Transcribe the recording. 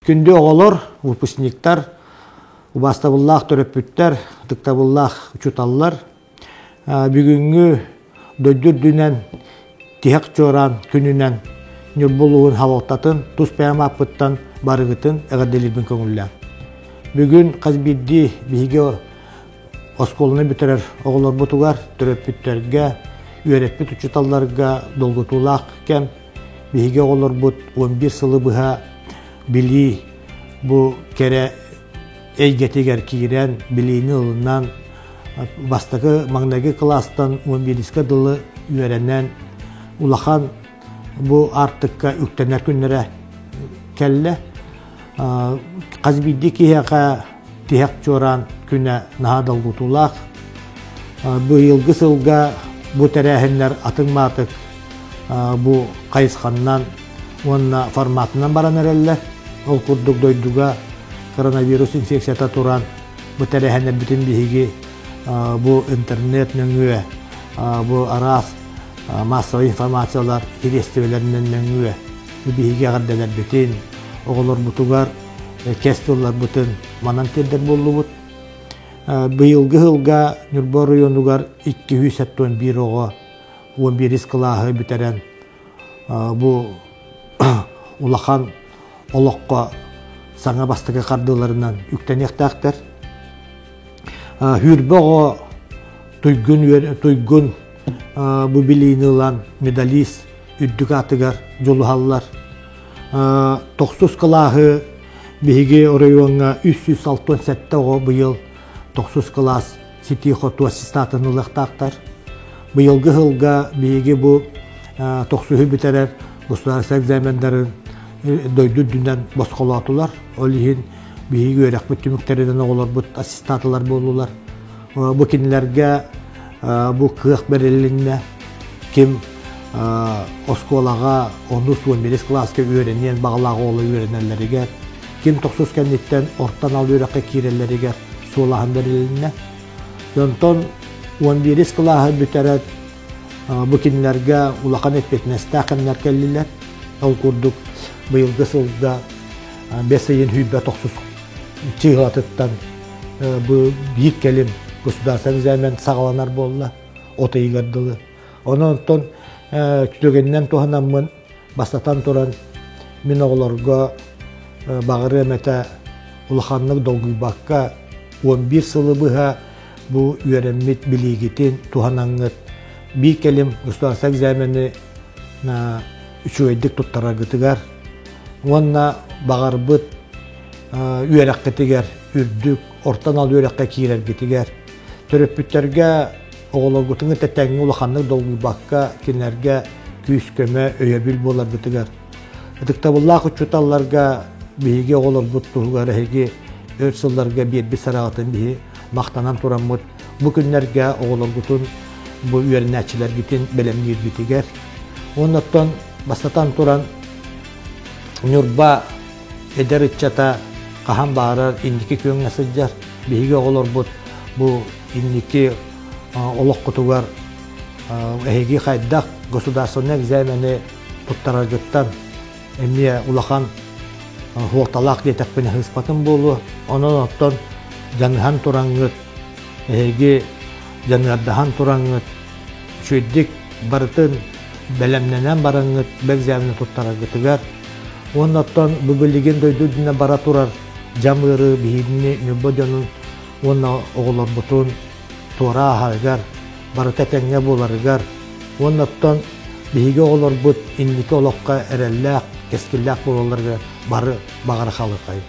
Күндү оҕолор, выпускниктар, убаастабыллаах төрөппүттэр, ытыктабыллаах учууталлар, бүгүҥҥү дойду үрдүнэн тиһэх чуораан күнүнэн Ньурба улууһун салалтатын тус бэйэм ааппыттан барыгытын эҕэрдэлиирбин көҥүллээн. Бүгүн хас биирдии биһиги оскуоланы бүтэрэр оҕолорбутугар, төрөппүттэргэ, үөрэппит учууталларга долгутуулаах кэм. Биһиги оҕолорбут 11 сылы быһа билии бу кэрэ эйгэтигэр киирэн, билиини ылынан, бастакы маҥнайгы кылаастан 11 дылы үөрэнэн, улахан бу аартыкка үктэнэр күннэрэ кэллэ. Хас биирдии киһиэхэ тиһэх чуораан күнэ наһаа долгутуулаах. Быйылгы сылга бу тэрээһиннэр атын-маатык бу хайысханнан уонна форматынан баран эрэллэр. Ол курдук дойдуга коронавирус инфекцията туран бу тэрээһиннэрбитин биһиги бу интернет нөҥүө бу араас массовай информациялар сириэстибэлэринэн нөҥүө биһиги эҕэрдэлэрбитин оҕолорбутугар кэс тылларбытын манан тиэрдэр буоллубут. Быйылгы сылга Ньурба оройуонугар 271 оҕо 11 кылааһы бүтэрэн бу улахан олоххо саҥа бастакы хардыыларынан үктэниэхтээхтэр. Хүүрбэ оҕо туйгун, туйгун бу билиини ылан медалист үрдүк аатыгар дьулуһаллар. Тохсус кылааһы биһиги оройуоҥҥа 367 оҕо быйыл тохсус кылаас ситии-хотуу аттестатын ылыахтаахтар. Быйылгы сылга биһиги бу тохсуһу бүтэрэр государство экзамендарын дойду үрдүнэн босхолоотулар. Ол иһин биһиги үөрэхпит түмүктэринэн оҕолорбут аттестатылар буоллулар. Бу кинилэргэ бу кыах бэрилиннэ. Ким оскуолаҕа онус уон биирис кылааска үөрэниэн баҕалаах оҕолор үөрэнэллэригэр, ким тохсус кэнниттэн орто анал үөрэххэ киирэллэригэр суолаһан бэрилиннэ. Онтон уон биирис кылааһы бүтэрэн бу кинилэргэ улахан эппиэтинэстээх кэмнэр кэллилэр. Ол курдук быйылгы сылга бэс ыйын сүүрбэ тохсус чыыһылатыттан бу биир кэлим государственный экзамен саҕаланар буолла от ыйыгар дылы. Онон оттон түгэнинэн туһанаммын бастатан туран мин оҕолорго баҕарыам этэ улаханнык долгуйбакка 11 сылы быһа бу үөрэммит билиигитин туһанаҥҥыт биир кэлим государство экзамены үчүгэйдик туттараргытыгар уонна баҕарбыт үөрэххитигэр үрдүк орто анал үөрэххэ киирэргитигэр төрөппүттэргэ оҕолоргутун кытта тэҥҥэ улаханнык долгуйбакка кинилэргэ күүс-көмө, өйөбүл буоларгытыгар ытыктабыллаах учууталларга биһиги оҕолорбут туһугар эһиги өр сылларга биэрбит сараҕытын биһи махтанан тураммыт бу күннэргэ оҕолоргутун бу үөрэнээччилэргитин бэлэмнииргитигэр уонна оттон бастатан туран Ньурба эдэр ыччата хаһан баҕарар инники күөҥҥэ сылдьар. Биһиги оҕолорбут бу инники олоххутугар эһиги хайдах государственнай экзамени туттараргыттан эмиэ улахан суолталаах диэтэхпинэ сыыспатым буолуо. Онон оттон дьаныһан тураҥҥыт, эһиги дьаныардаһан тураҥҥыт, үчүгэйдик барытын бэлэмнэнэн бараҥҥыт экзамени туттараргытыгар уонна оттон бу билигин дойду үрдүнэн бара турар дьам ыарыы биһигини Ньурба дьонун уонна оҕолорбутун туора ааһарыгар, барыта этэҥҥэ буоларыгар уонна оттон биһиги оҕолорбут инники олоххо эрэллээх, кэскиллээх буолалларыгар бары баҕара халыаххайын.